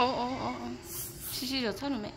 Sib sib zog txhawb no me.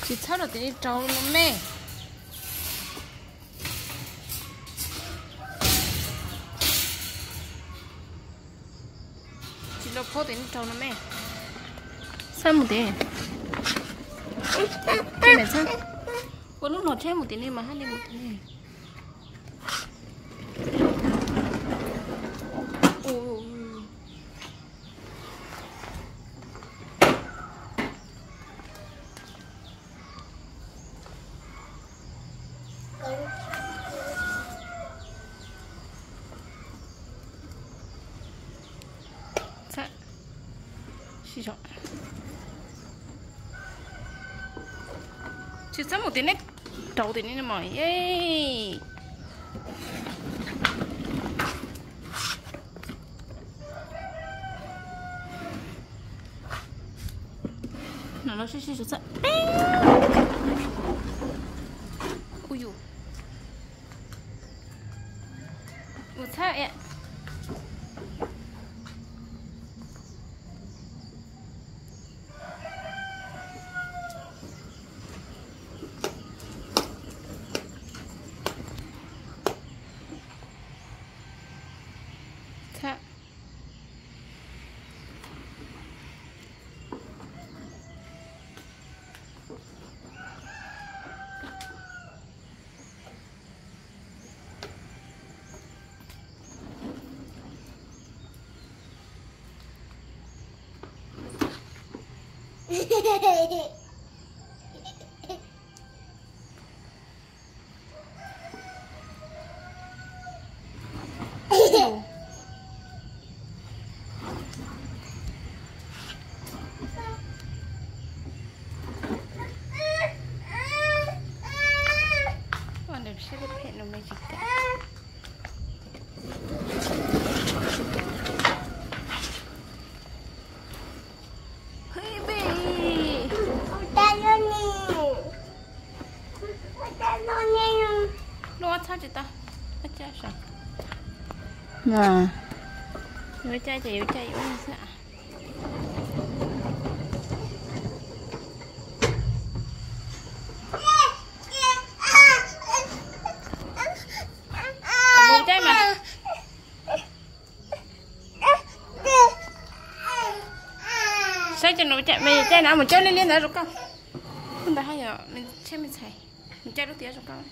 Tsis txhob los tim nej rau no me. Tsis los phob tim nej rau no me. Txhob mus tim. Ua lub no tsheb mus tim nej mas haj li mus tim nej. Tsis txhob mus tim nej rau tim nej mas. No no sib sib txhawb. Ui yus. Ua txhawb. Lub txhob tsis tau. Yuav caij ces yuav caij yuav xwb. Mus caij mas. Saib ces nws caij, me caij na, mus caij liaj liaj ntawd rau koj. Ntawd haj yam me tsheb me ntxhais, mus caij lub tiab rau koj.